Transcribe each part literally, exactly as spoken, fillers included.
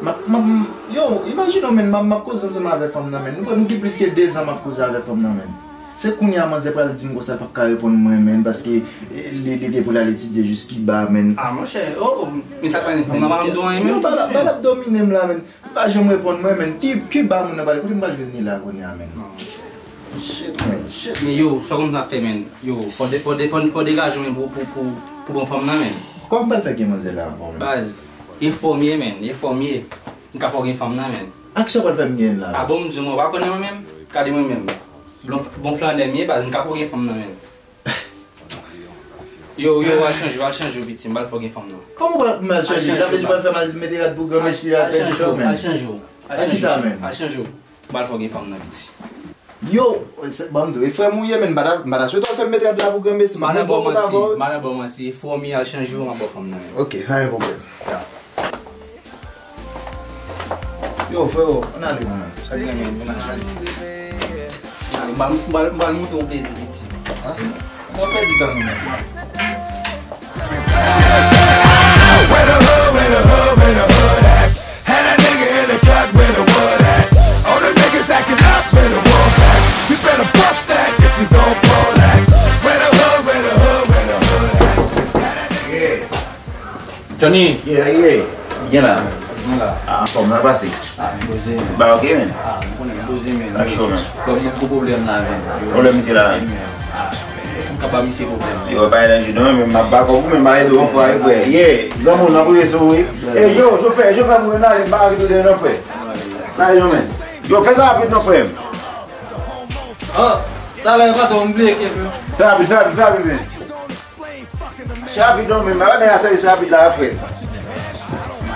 M ap, m ap, yo, imajine w, menn, m ap, m ap koze ansanm avè fanm nan, menn. Nou, nou gen plis ke de zan m ap koze avè fanm nan, menn. Se kounye a manzè pral di m konsa l p ap ka reponn mwen, menn, paske, eh, li, li gen pou l al etidye jis Kiba, menn. Ah, monchè, oh, oh, men sa pa gen fanm nan pa janm di w anyen, menn. Yo, ba l ap, ba l ap domine m la, menn. Li pa janm reponn mwen, menn. Ki, ki ba moun nan pale? Kote m pral jwenn li la kounye a, menn? Shit, menn, shit. Men yo, sa w konn sa fè, menn. Yo, fò de, fò de, fò, fò degaje w, menn, pou, pou, pou, pou bon fanm nan, menn. Kòman m pral fè gen manzè la ankò, menn? Baz, e fò m ye, menn, e fò m ye. M ka fè w gen fanm nan, menn. Ak sa w pral fè m gen la? Ah bon, m di w, mwen pa konnen mwen menm. Gade mwen menm. Bon, bon flannè m ye, baz, m ka fè w gen fanm nan, menn. Yo, yo, al chanje w, al chanje w, piti, m pral fè w gen fanm nan. Kòman w pral, m al chanje? Sa vle di w pral fè m al mete rad pou granmesi a, pèdi tan, menn. Al chanje w. Ak kisa, menn? Al chanje w. M pral fè w gen fanm nan, piti. Yo, se, ban m di w, e frè m ou ye, menn, m pa ta, m pa ta swete w fè m mete rad la pou granmesi, m ap bon kote avè w. M pa nan ba w manti, m pa nan ba w manti, e fò m ye, al chanje w, m ap ba w fanm nan, menn. Ok, pa gen pwoblèm. Ya. Yo, frero, ann ale, man. Sa gen, men, men, ann ale. Ann ale, m pral, m pral, m pral montre w plezi, piti. Ann ale. Mwen pèdi tan nou, men. Where the hood, where the hood, where the hood at? Had a nigga in the cut, where the wood at? All the niggas acting up, where the wolves at? You better bust that if you gon' pull that. Where the hood, where the hood, where the hood at? Had a nigga in the Johnny! Yeah, yeah. Byen la. Byen la. Ah, anfòm, nan pase. Ah, m poze, men. Ba, ok, men. Ah, m konnen m poze, men. Sa cho, men. Fò m gwo pwoblèm la, men. Pwoblèm misye la. Ah, m ka ba misye pwoblèm. Yo, pa elanji non, men m ap ba kòb ou, men m pa ede w anfwa, wi, frè. Yeah, granmoun, nan kote sou, wi. Ey, yo, chofè, chofè, moun nan, m pa rete non, frè. Nan, yo, men. Yo, fè sa rapid non, frè m. Ah, talè, patwon, m bliye kèk, men. Fè rapid, fè rapid, fè rapid, men. Chè rapid non, men, men, nèg a sèvis rapid la, frè.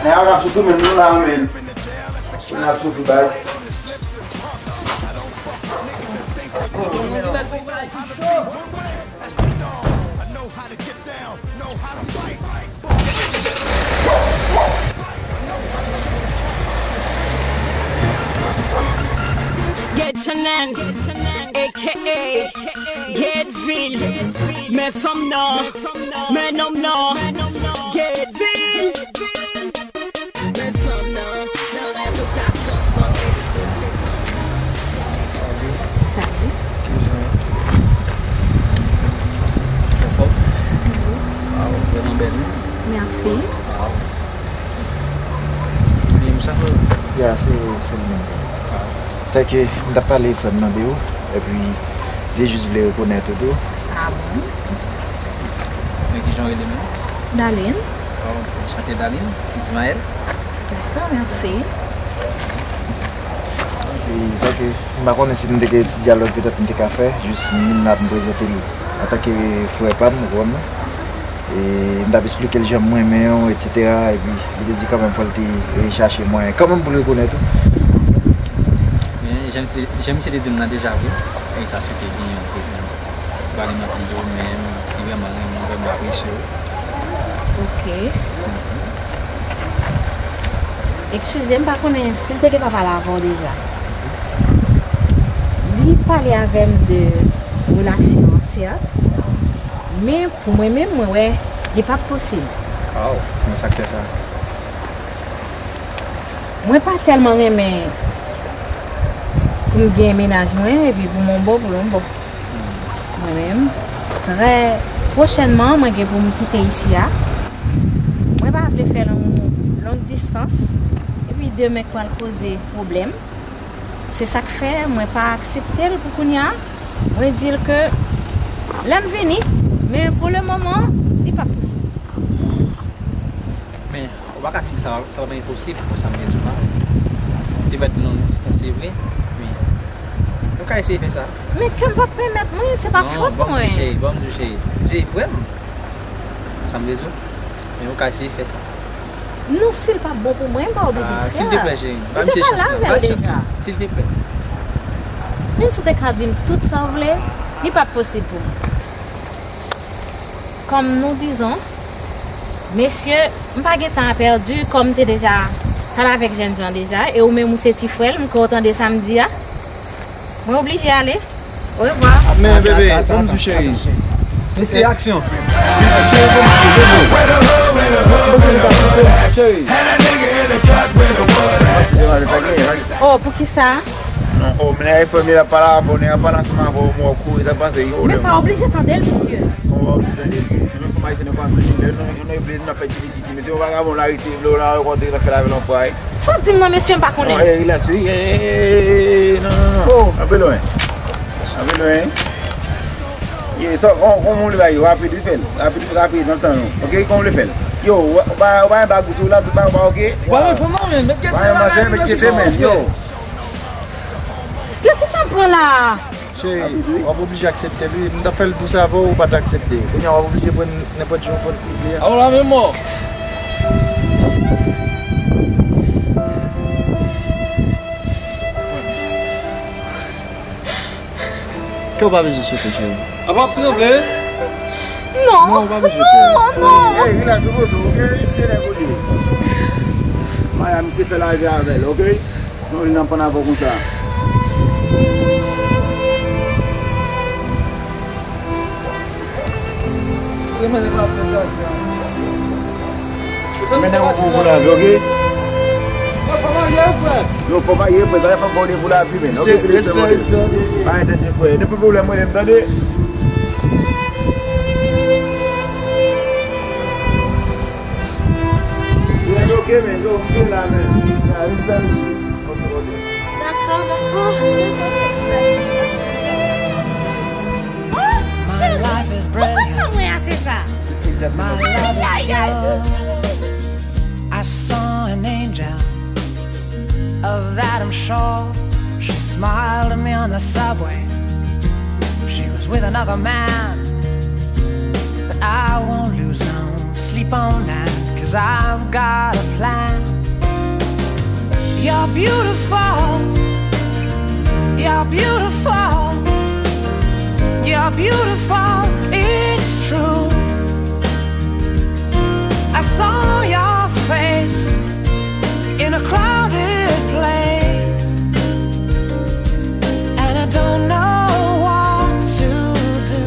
Nèg a ap soufri, men, nou la, men. Nou ap soufri, baz. Get Challenge, A K A Get Vil. Men fanm nan, men nonm nan, Get Vil. Men fanm nan, nan rèv ou ka fè. Salut. Salut. Kijan? Anfòm? Wi. Waw, vrèman bèl, wi. Mèsi. Waw. Byen, sa fè? Ya, se, se li menm sa. Waw. Sa ke m t ap pale frè m nan de ou, epi li te jis vle rekonèt ou tou. Ah bon? Men kijan w rele menm? Darline. Oh, enchante Darline, Ismaël. Dakò, mèsi. E sa ke m pa konnen si nou te gen ti dyalòg petèt nou te ka fè, jis m vin la pou m prezante l antanke frè pa m, ou konprann. E m t ap esplike l jan m renmen w, etsetera. Epi li te di kanmenm fò l te, e, chache mwayen kanmenm pou l rekonèt ou. Men jan misye, jan misye te di m nan deja vre, e ta swete gen yon pwoblèm. Pale m anpil de ou menm, li vrèman renmen w, vrèman apresye w. Ok. Eskize, m pa konnen si l te gentan pale avè w deja. Li pale avè m de relasyon an, sèt, men pou mwen menm, mwen wè li p ap posib. Aw, kòman sa k fè sa? Mwen pa tèlman renmen Pou m gen mennaj mwen, epi pou m on bò, pou l on bò. Mwen menm, trè pwochènman, mwen gen pou m kite isi a. Mwen pa vle fè yon long distans. Epi demen k pral koze pwoblèm. Se sa k fè mwen pa aksepte l pou kounye a. Mwen di l ke lè m vini, men pou le moman, li p ap posib. Men, ou pa ka fin sa, sa pa enposib, pou sa m gen sou la. Te mèt nan distans, se vre, men nou ka eseye fè sa. Men kè m p ap pèmèt mwen, se pa fòt mwen. Non, ban m di, cheri, ban m di, cheri. M se frè m. Sa m bezwen. Men ou ka eseye fè sa. Non, si l pa bon pou mwen, m pa oblije fè. Ah, silteplè, cheri. Ba misye chans lan. Ba l chans lan. Silteplè. Menm si w te ka di m tout sa w vle, li p ap posib pou mwen. Kòm nou dizon, mesye, m pa gen tan a pèdi, kòm m te deja pale avèk jènjan deja, e ou menm ou se ti frè l, m kwè w tande sa m di a. Mwen oblije ale. Orevwa. Men bebe, ban m di w cheri. Mesye, aksyon. Cheri. Oh, poukisa? Non, oh, men nèg fè m la pale avè w, nèg pale ansanm avè w, mwen kouri, sa k pase, yo. Men pa oblije tande l, mesye. Bon, pa oblije tande l. Mwen kòm ayisyen, nou pa manje, nou, nou, nou vle, nou fè ti piti, mesye, yon vagabon la rete, vle w la rankontre, nan fè lavi l anfwa, wi. Sa w di m nan, mesye, m pa konnen. Non, eh, relax, wi, eh, eh, eh, eh, non, non, non. Oh. Anpe lwen. Anpe lwen. Ye, sa, kon, kon moun li bay yo, rapid, wi, fè l. Rapid, rapid, nan tan nou. Ok, kon moun li fè l. Yo, w, w pa, w pa gen bag ou sou la, tout bagay, w pa ok? Ba men fò mwen, men, men, men, yo. Yo, kisa m pran la? Cheri, w ap oblije aksepte l, wi. M t ap fè l dous avè w, ou pa t aksepte. Kounye a, w ap oblije pran nenpòt jan w pran koup li a. A w la menm mò. Kè w pa bezwen sote, cheri. A p ap tranble. Non, non, w pa bezwen pè. Non, non. Hey, relax, repoze w, ok? Se nèg ou ye. Maya, misye fè lavi avè l, ok? Non, li nan pann avè w konsa. Mennen yon kou pou lavi, ok? Yo, fò marye, frè. Yo, fò marye, frè. Sa fè fò de pou lavi, men. Ok, respè, respè, ok. Pa gen danje, frè. Depi pwoblèm, mwen menm, tande. Yo, ok, men. Yo, m la, men. Respè, mesye. Ok, ok. Dakò, dakò. Oh, cheri, poukisa mwen a se sa? Ay, ay, ay, cheri. I saw an angel, of that I'm sure. She smiled at me on the subway. She was with another man, but I won't lose no sleep on that, 'cause I've got a plan. You're beautiful, you're beautiful, you're beautiful, it's true. I saw your face in a crowded place, and I don't know what to do,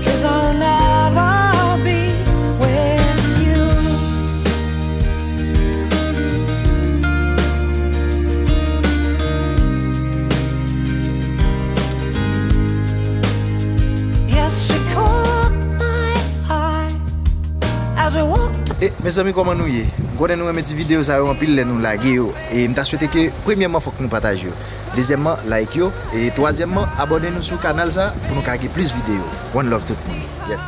'cause I'll never be with you. Yes, she caught my eye as we walked. E, mezanmi, kòman nou ye? M konnen nou renmen ti videyo sa yo anpil lè nou lage yo. E m ta swete ke, premyèman, fòk nou pataje yo. Dezyèmman, like yo. E twazyèmman, abòne nou sou kanal sa pou nou ka gen plis videyo. One love tout moun. Yes.